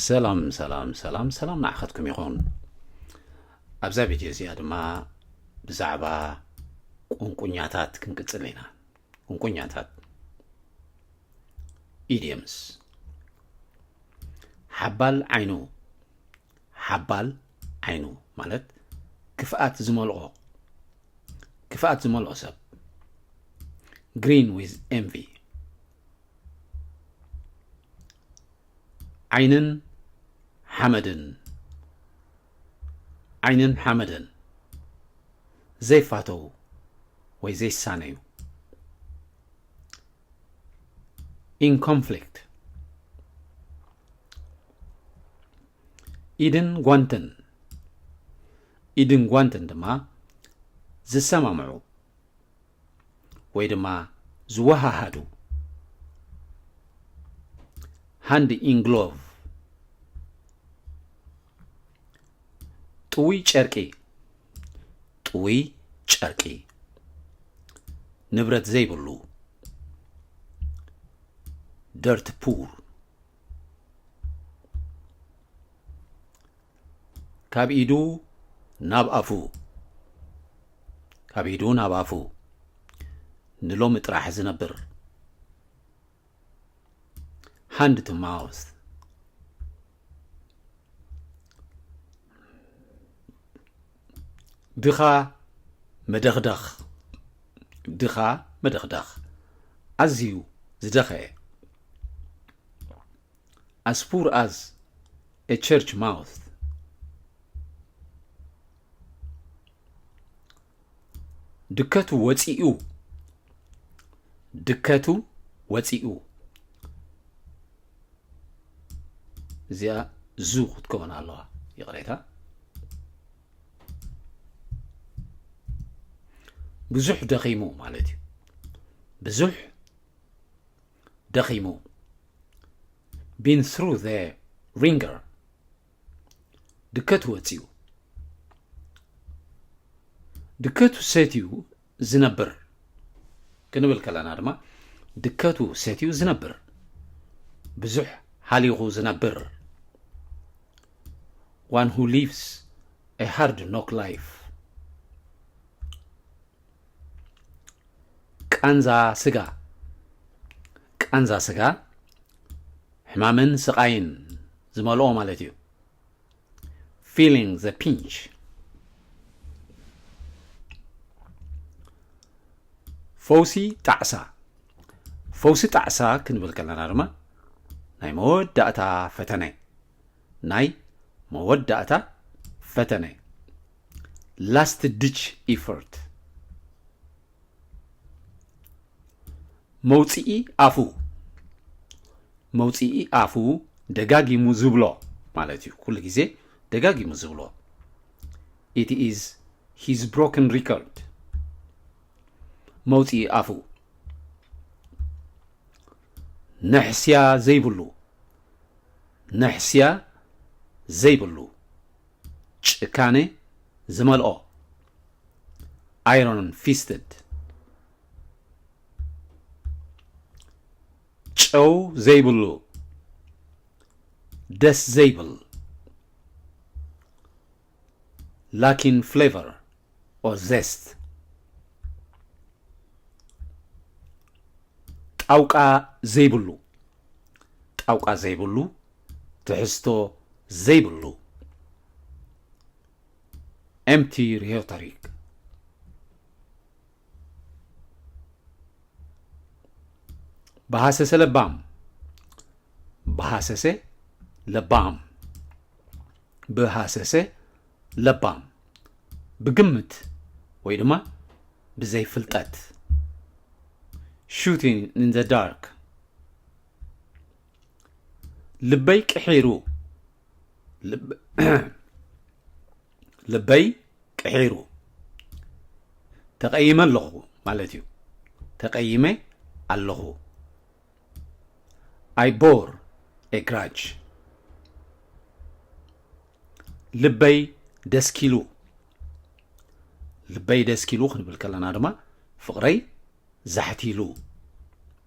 ሰላም ሰላም ሰላም ሰላም ንዓኸትኩም ይኹን። ኣብዛ ቪድዮ እዚኣ ድማ ብዛዕባ ቁንቁኛታት ክንቅጽል ኢና። ቁንቁኛታት፣ ኢዲየምስ። ሓባል ዓይኑ፣ ሓባል ዓይኑ ማለት ክፍኣት ዝመልኦ፣ ክፍኣት ዝመልኦ ሰብ። Green with envy። ዓይንን ሓመድን፣ ዓይንን ሓመድን ዘይፋተዉ ወይ ዘይሳነዩ። In conflict። ኢድን ጓንትን፣ ኢድን ጓንትን ድማ ዝሰማምዑ ወይ ድማ ዝወሃሃዱ። Hand in glove። ጥውይ ጨርቂ፣ ጥውይ ጨርቂ። ንብረት ዘይብሉ፣ dirt poor። ካብ ኢዱ ናብ ኣፉ፣ ካብ ኢዱ ናብ ኣፉ። ንሎሚ ጥራሕ ዝነብር። Hand to mouth። ድኻ መደኽደኽ፣ ድኻ መደኽደኽ። ኣዝዩ ዝደኸየ። As poor as a church mouse። ድከቱ ወጺኡ፣ ድከቱ ወጺኡ። እዚኣ ዙ ክትከውን ኣለዋ፣ ይቕሬታ። ብዙሕ ደኺሙ ማለት እዩ። ብዙሕ ደኺሙ። Been through the ringer። ድከቱ ወጺኡ። ድከቱ ሰትዩ ዝነብር ክንብል ከለና ድማ፣ ድከቱ ሰትዩ ዝነብር፣ ብዙሕ ሃሊኹ ዝነብር። One who lives a hard knock life። ቃንዛ ስጋ፣ ቃንዛ ስጋ ሕማምን ስቓይን ዝመልኦ ማለት እዩ። Feeling the pinch። ፈውሲ ጣዕሳ፣ ፈውሲ ጣዕሳ ክንብል ከለና ድማ ናይ መወዳእታ ፈተነ፣ ናይ መወዳእታ ፈተነ። Last ditch effort። መውጽኢ ኣፉ፣ መውጽኢ ኣፉ ደጋጊሙ ዝብሎ ማለት እዩ። ኩሉ ግዜ ደጋጊሙ ዝብሎ። It is his broken record። መውጽኢ ኣፉ። ንሕስያ ዘይብሉ፣ ንሕስያ ዘይብሉ፣ ጭካነ ዝመልኦ። Iron fisted። ጨው ዘይብሉ፣ ደስ ዘይብል። Lacking flavor or zest። ጣውቃ ዘይብሉ፣ ጣውቃ ዘይብሉ፣ ትሕዝቶ ዘይብሉ። Empty rhetoric። ብሃሰሰ ለባም፣ ብሃሰሰ ለባም፣ ብሃሰሰ ለባም። ብግምት ወይ ድማ ብዘይፍልጠት። Shooting in the dark። ልበይ ቅሒሩ፣ ልብ-፣ ልበይ ቅሒሩ። ተቐይመ ኣለኹ ማለት እዩ። ተቐይመ ኣለኹ። I bore a grudge። ልበይ ደስኪሉ። ልበይ ደስኪሉ ክንብል ከለና ድማ ፍቕረይ ዛሕቲሉ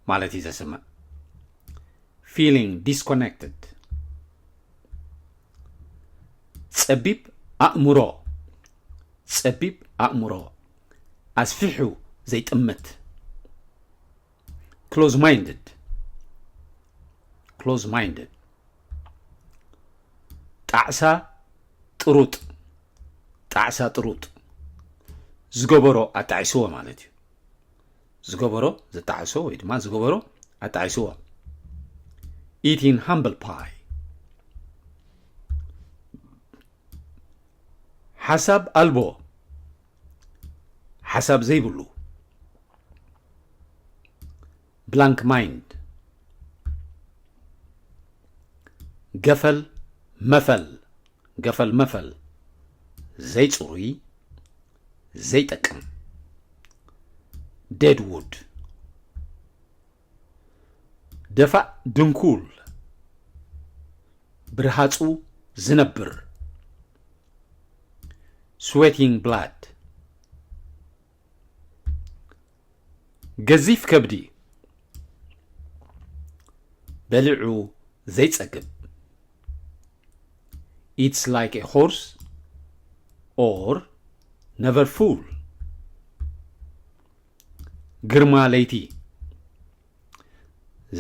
ማለት እዩ ዘስምዕ። Feeling disconnected። ጸቢብ ኣእምሮ፣ ጸቢብ ኣእምሮ፣ ኣስፊሑ ዘይጥምት። Close minded፣ close minded። ጣዕሳ ጥሩጥ፣ ጣዕሳ ጥሩጥ፣ ዝገበሮ ኣጣዒስዎ ማለት እዩ። ዝገበሮ ዘጣዕሶ ወይ ድማ ዝገበሮ ኣጣዒስዎ። Eating humble pie። ሓሳብ ኣልቦ፣ ሓሳብ ዘይብሉ። Blank mind። ገፈል መፈል፣ ገፈል መፈል፣ ዘይጽሩይ፣ ዘይጠቅም። Dead wood። ደፋእ ድንኩል፣ ብርሃጹ ዝነብር። Sweating blood። ገዚፍ ከብዲ፣ በሊዑ ዘይጸግብ። Eats like a horse or never full። ግርማ ለይቲ፣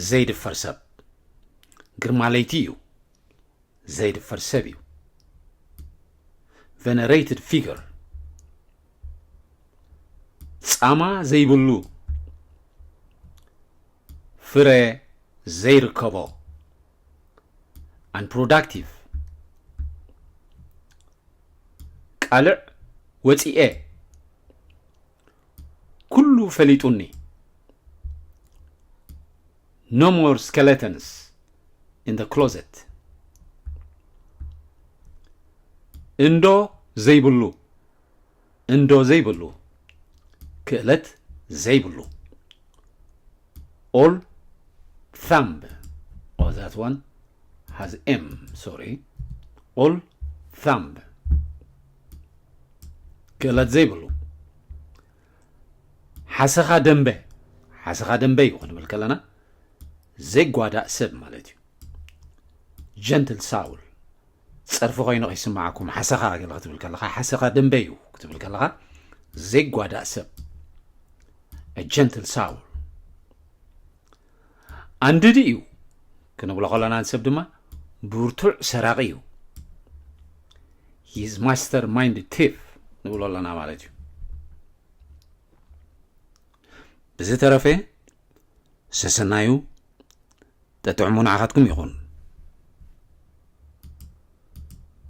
ዘይድፈር ሰብ። ግርማ ለይቲ እዩ፣ ዘይድፈር ሰብ እዩ። Venerated figure። ጻማ ዘይብሉ፣ ፍረ ዘይርከቦ። Unproductive። ቃልዕ ወጺኤ፣ ኩሉ ፈሊጡኒ። No more skeletons in the closet። እንዶ ዘይብሉ፣ እንዶ ዘይብሉ፣ ክእለት ዘይብሉ። All thumb። Oh, that one has M, sorry. All thumb። ክእለት ዘይብሉ። ሓሰኻ ደንበ፣ ሓሰኻ ደንበ እዩ ክንብል ከለና ዘይጓዳእ ሰብ ማለት እዩ። Gentle soul። ጸርፊ ኮይኑ ከይስምዓኩም ሓሰኻ ገለ ክትብል ከለኻ፣ ሓሰኻ ደንበ እዩ ክትብል ከለኻ ዘይጓዳእ ሰብ። A gentle soul። ኣንድዲ እዩ ክንብሎ ከለና ንሰብ ድማ ብርቱዕ ሰራቒ እዩ። He's master mind thief ንብሎ ኣለና ማለት እዩ። ብዝተረፈ ሰሰናዩ ጠጥዕሙ ንዓኻትኩም ይኹን።